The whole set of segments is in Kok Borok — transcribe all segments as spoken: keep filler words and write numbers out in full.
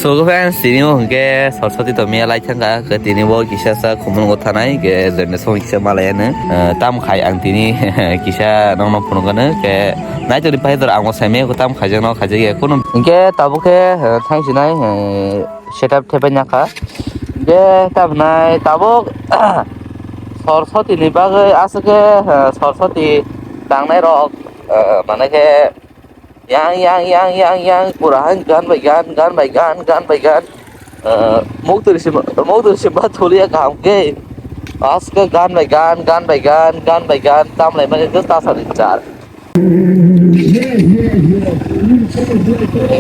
So friends, tini bo hwnkhe Saraswati to miya lai thangkha, khe tini bo kisa sa khumulwngo thanai, khe jende song kisa malai ano. Eh, tam khai ang tini kisa nongno phunukgano, khe naitoni pai dor ang bo saimaya khe tam khaijakno khaijakya kunu. Hwnkhe tabuk khe, eh, thang sinai, eh, setup thepai nakha. Hwnkhe tabnai tabuk Saraswati ni bagwi aswk khe, eh, Saraswati tangnai rok, eh, mane khe Yang, yang, yang, yang, yang, pura han gan bai gan, gan bai gan, gan bai gan. Eh, muktur simba, muktur simba thulia kaham khe. Aska gan bai gan, gan bai gan, gan bai gan, tam lai mani just ta sari char.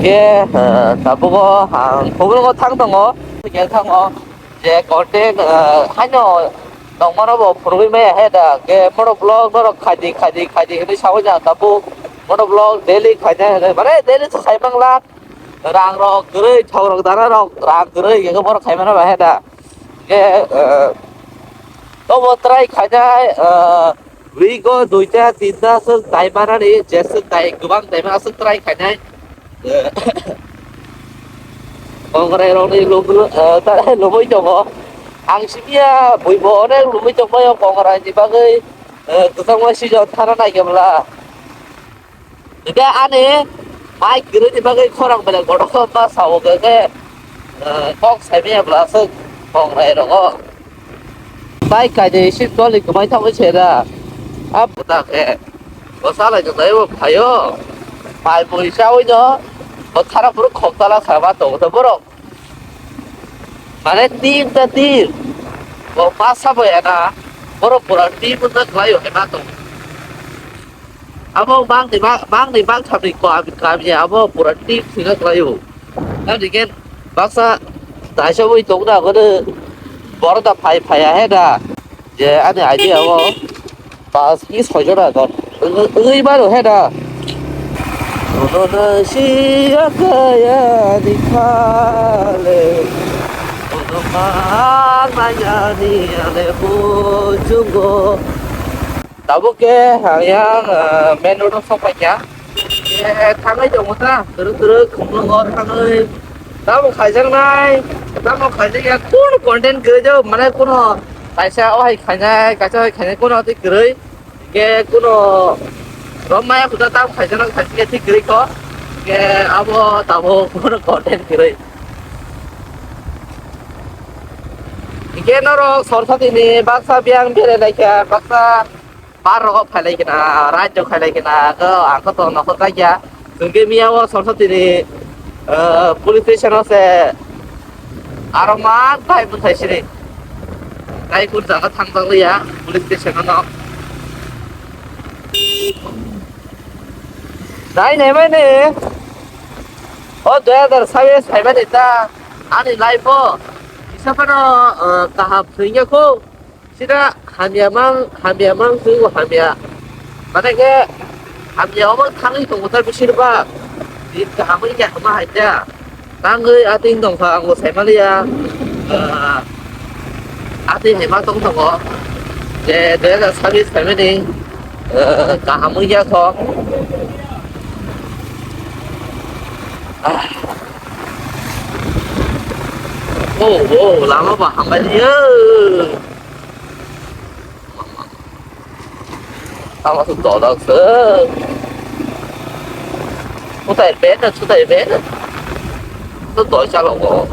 Ke, eh, tabugo hang, khobor ko thang tongo, yang thango. Je content, eh, haino tongmano bo phunugwi maya he da, ke mono vlog norok khaidi, khaidi, khaidi hinwi saui ja tabuk. Mono vlog daily khaina hinwi, mane daily se sai mangla. Rang rok kwrwi, thok rok dana rok, rang kwrwi, ke borok khaimano ba he da. Ke, eh, tobo try khainai, eh, Week o duita tinta swk dai manani, je swk dai kwbang dai ma swk try khainai. Kongrai rokni lubui, eh, ta-, lubui tongo. Ang simiya buibo onek lubui tongbaio kongrai ni bagwi, eh, kwchangma season thana naikhe bwla. Hwnkhe ani mic kwrwini bagwi khorang belai kotor ma sao hwnkhe, eh, kok saimaya bwla aswk kongrai rogo. Tai kainwi isi toli kwmai thangwi se da. A buta khe bwsa lai tongnaio bo phaio. Mai mui chaui no bo thara phuru khok tala sama tongo borok. Mane team ta team. Bo masa bo ena. Borok pura team wngna khlaio ena tongo. Abo bangni ba-, bangni bangthamni kami, kami abo pura team thwina khlaio. Tamni khe baksa naisogwi tongna hwnwi borok da phai phaiya he da. Je ani idea o pas ki soi jora don. Wngwi mano he da. Bono na siya kaya ni khale. Bono ma maya ni ale bujungo. Tabuk khe ang yang, ah, main road o sok paikha. Khe thangwi tongo ta, kwrwk kwrwk khumlwngo thangwi. Tamo khaijaknai, tamo khaijakya, kun content kwrwi jago, mane kuno kaisa o hai khainai, kaisa o hai khainai, kuno tei kwrwi. Khe kuno rom maya khuda tamo khaijaknai, khaijakya thik kwrwi kho. Khe abo tamo kuno content kwrwi. Hingke norok Saraswati ni baksa biyang bere lai kha, baksa bar rogo phai lai kha na, right rok khai lai kha na, ko ang ko to nokho kai kha. Hingke miya o Saraswati ni, eh, police station o se aro ma tai bwthai siri. Tai kun jaga thang jak liya police station o no. Dai ne mai ne. O dui hazar sabis phaimani ta ani life o kisa phano, eh, kaham thwingya kho. Sida hamya mang, hamya mang thwigo hamya. Mane khe hamya obo thangwi tongo ta bisir ba. Din kaham wngya hama hai ta. Tangwi ating tongkha, ang bo saimaliya. Ah, ating hai ma tong tongo. Je dui hazar sabis phaimani, ah, kaham wngya kho. Ah. Oh, oh, lama ba hambai liya. Tamo se dodok se. Sutai bena, sutai bena. To doi chalo go.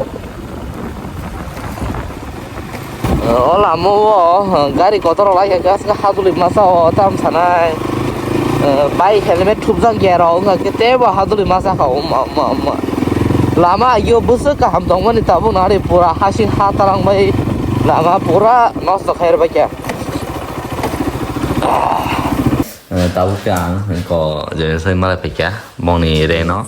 O lama o gari kotor lai kha, gas kha hajuli masa o tam sanai. Bai helmet thupjak ya rok wngkha khe tebo hajuli masa kha, o ma, ma, ma. Lama yo bwswk kaham tongmani tabuk nari pura hasing ha talang bai lama pura nosto khair bai kha. Eh, tabuk khe ang ko je sai malai phaikha bongni reno.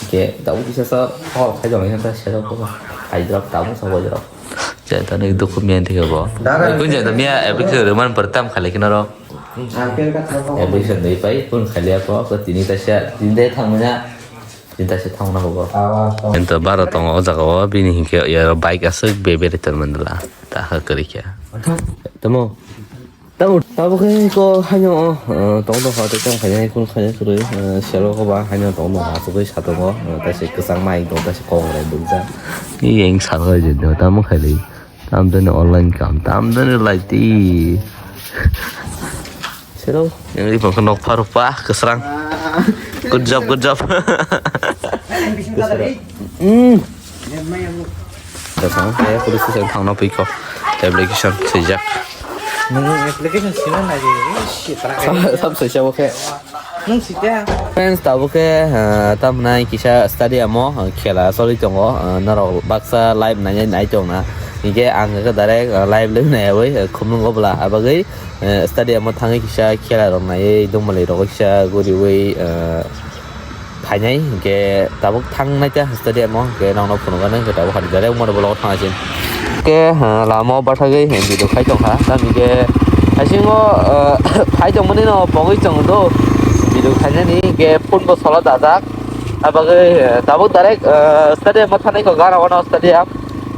Ke tabuk kisa sa hor khai jong kisa sa ko hai drop tabuk sa bo drop. Je tani dukhu miyan thik bo. Kun je to miya application roman pertam khali kino ro. Application dei pai pun khali ko ko tini ta sa tin de thang manya. Tin ta sa thang na ko. Ento baro tongo o jaga o bini hinkhe ya bike aswk be be return mandala. Ta ha kari kya. Tamo. Tamo, tamo khe ko haino, eh, tong tong kha, tei tamo khainai, khun khainai kwrwi, eh, selo ko ba haino tong tong kha, asugwi satongo, eh, tei se kwchang mai tong, tei se kok rai dukjak. Iyeng sakha je do, tamo khailai, tam dene online kam, tam dene lai ti. Selo, yang di pangka nok pharu pa, kwsrang. Good job, good job. Kwsrang. Hmm. Kwsrang, eh, police station thangna piko. Application swijak. Nung application sima na je, eh, shit, tara khe. Sab, sab swijak bo khe. Nung sida. Friends, tabuk khe, ah, tamnai kisa stadium o, ah, khela choli tongo, ah, norok baksa live nainai nai tongna. Hinkhe ang khe direct, ah, live le naiyawi, ah, khumlungo bwla. Abagwi, eh, stadium o thangwi kisa khela rok naiwi, dongmali rok kisa guriwi, ah, phainai, hinkhe tabuk thangnai ta stadium o, hinkhe nokno phunukgani, hinkhe tabuk hari direct umani blogo thangnaising. Hinkhe, ah, lama o bathagwi, eh, video khai tongkha, tamni khe haisingo, ah, khai tongmani no pogwi chwng do video khainani, hinkhe phone bo solo dajak, abagwi, eh, tabuk direct, eh, stadium o thangnai kok, gara wano stadium,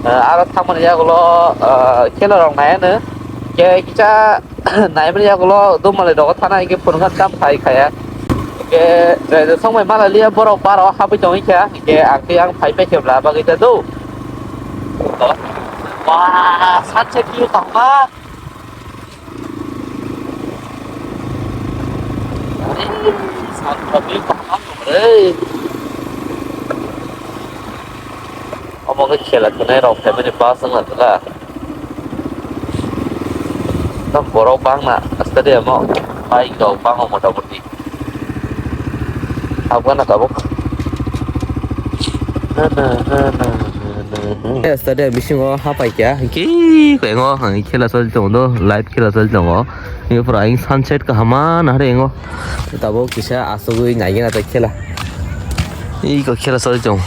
eh, aro thangmani yagulo, eh, khela rok naiano, hinkhe kisa naimani yagulo dongmali rogo thana hinkhe phunukha tam khai khaya. Hinkhe je songbai malaliya borok baro habwi tongwi kha, hinkhe ang tei ang phai paikhe bla bagwi ta do. Ba, sunset view tongma. Sunset view tongma re. Omo khe khela khwnai rok phaimani bus wngna twla. Tam borok bangna stadium o, bike rok bango mota moti. Habgana tabuk. Stadium bisingo hapai kha, ki kwengo khela choli tongo, live khela choli tongo. Ni pura sunset kaham ma nahari engo. Tabuk kisa asugwi naigena ta khela. Iko khela choli tong.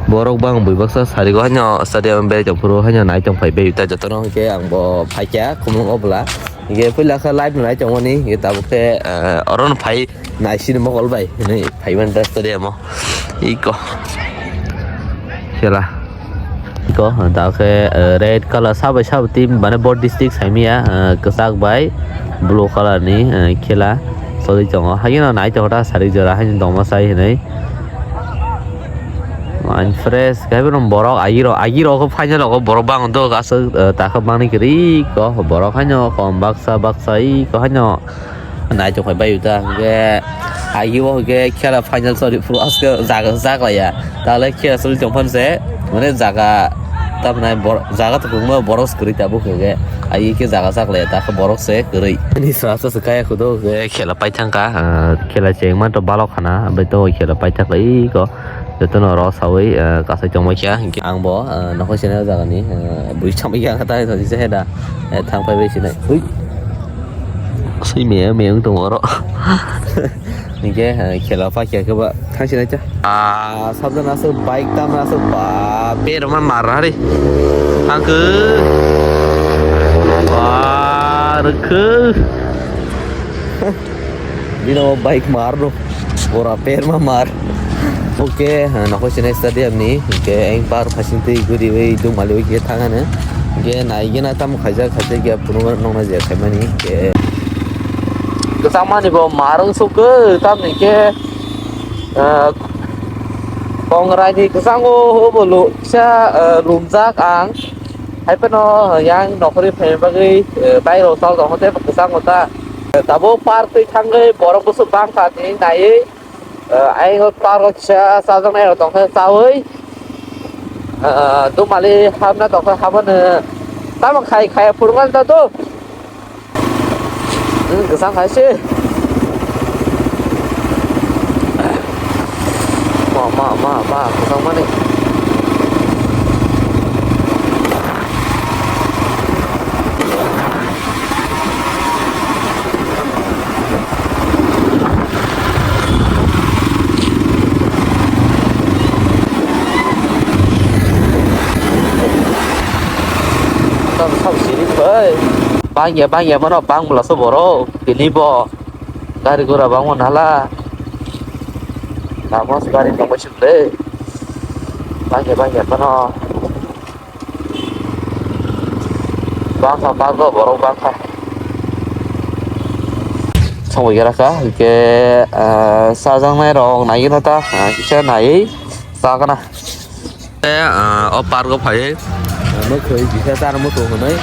Borok bang bui baksa sarigo haino stadium berai tong phuru haino nai tong phai bai ta jotono hwnkhe ang bo phaikha khumlung o bwla. Hwnkhe puila khe live no nai tongmani hwnkhe tabuk khe, eh, oro no phai naisini mokol bai hinwi phaiman ta stadium o. Iko. Khela. Ko, da khe, eh, red colour sabo sabo team, mane bo district saimaya, eh, kwchak bai blue colour ni, eh, khela choli tongo. Haino nai tongo ta sari jora, haino dongma sai hinwi. Mind fresh, kaibo borok agi rok, agi rok khe final rok borok bang do aswk, eh, ta khe mani kwrwi ko borok haino kom baksa baksa iko haino. Naitok khai bai ta hwnkhe agi o hwnkhe khela final choli phuru aske jaga jaklaiya. Tale khela choli tong phan se mane jaga tamnai bor-, jaga to kwbangma borok se kwrwi tabuk hwnkhe agi khe jaga jaklaiya ta khe borok se kwrwi. Ani sra sa se kaya kudo hwnkhe khela paithang kha, ah, khela chengma to balok khana bai to khela paithak lai ko. Jotono oro sawi, eh, kasai tongma kha, hinkhe ang bo, eh, nokho sinai o jaga ni, eh, bui chamai kha, tai thang sisa heda, eh, thang pai bai sinai. Ui. Sui me, me wng tongo oro. Hinkhe, eh, khela pa khe ba thang sinai cha. Ah, sabjana aswk bike tamna aswk ba, berma mar hari. Angkhe. Ba, rwkhe. Bino bike mar no. Pura perma mar. Oke, ha, nokho sinai stadium ni, hinkhe eng bar phasing twi guriwi dungmaliwi khe thangano. Hinkhe naigena tamo khaijak khaijak ya phunukna nokna je khaimani, hinkhe. Kwchangmani bo mar wng sukgwi, tamni khe, ah, kongrai ni kwchango obo lo kisa, ah, lumjak ang. Hai phano yang nokhorwi phaima bagwi, ah, bike rok chal tongkha tei kwchango ta. Tabuk park twi thangwi borok bwswk bangkha hinwi naiwi, ah, ayang park o kisa chajaknai rok tongkha chaui, ah, dumali hapna tongkha habono tamo khai khai phuru mani ta do. Kwchang khai se. Ma, ma, ma, ma, kwchang mani. Tam sam siri bai. Bangya, bangya mano bang bwla so borok. Tini bo. Gari gura bangma nala. Lama se gari tongbai suk le. Bangya, bangya mano. Bangkha, bangkha, borok bangkha. Thangwi khe raka, hwnkhe, ah, chajaknai rok naiwi no ta, ah, kisa naiwi chakana. Eh, ah, o park o phaiwi, ah, mwkhwi kisa char muchung hwnwi.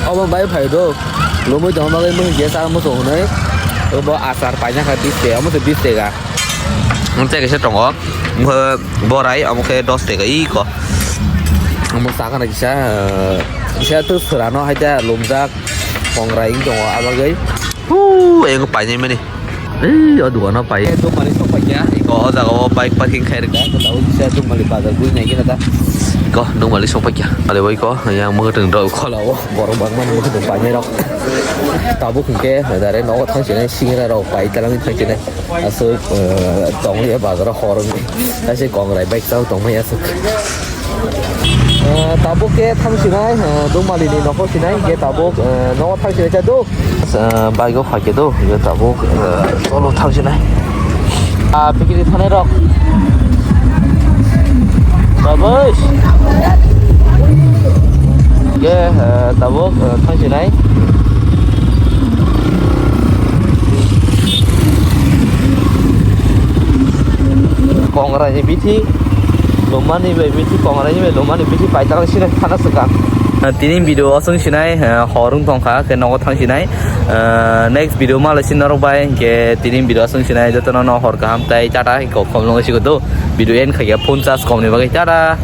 Obo bai phai do, lomwi tongma bagwi mwkhwi kisa char muchung hwnwi. Obo achar paina kha bish taka, omo se bish taka. Omo tei kaisa tongo, omo khe borai, omo khe dos taka iko. Omo chakana kisa, ah, kisa to swrano hai ta lumjak. Kongrai wng tongo, ah bagwi. Huu, ayang painai mani. Ei, o dogano pai. Eh, Dukmali sokphaikya. Iko, o jaga o bike parking khai rwkha. Tabuk kisa Dukmali bazar bui nai gina ta. Iko, Dukmali sokphaikya. Ale bai ko, yang mwkhwtwng rok khola o. Borok bangmani mwkhwtwng painai rok. Tabuk hwnkhe, dare nogo thangsinai, singra rok pai talangwi thangsinai. Aswk, eh, tongya bazaro hor wngwi. Kaisa kongrai bike chao tongmani aswk. Eh, tabuk khe thang sinai, eh, Dukmali ni nokho sinai, khe tabuk, eh, nogo thang sinai cha do. Eh, bike o phai khe do, khe tabuk, eh, cholo thang sinai. Ah, pikiri thanai rok. Tabuk. Khe, eh, tabuk, eh, thang sinai. Kongrai ni bithi, lumani bai bithi, kongrai ni bai lumani bithi paitang sini thana swkang. Tini video o chwng sinai, eh, hor wng tongkha, khe nogo thang sinai. Eh, next video ma lai sin norok bai, khe tini video o chwng sinai, jotono no hor kaham tai tata, kok khom long sigo do. Video end khaikhe phone charge kom ni bagwi tata.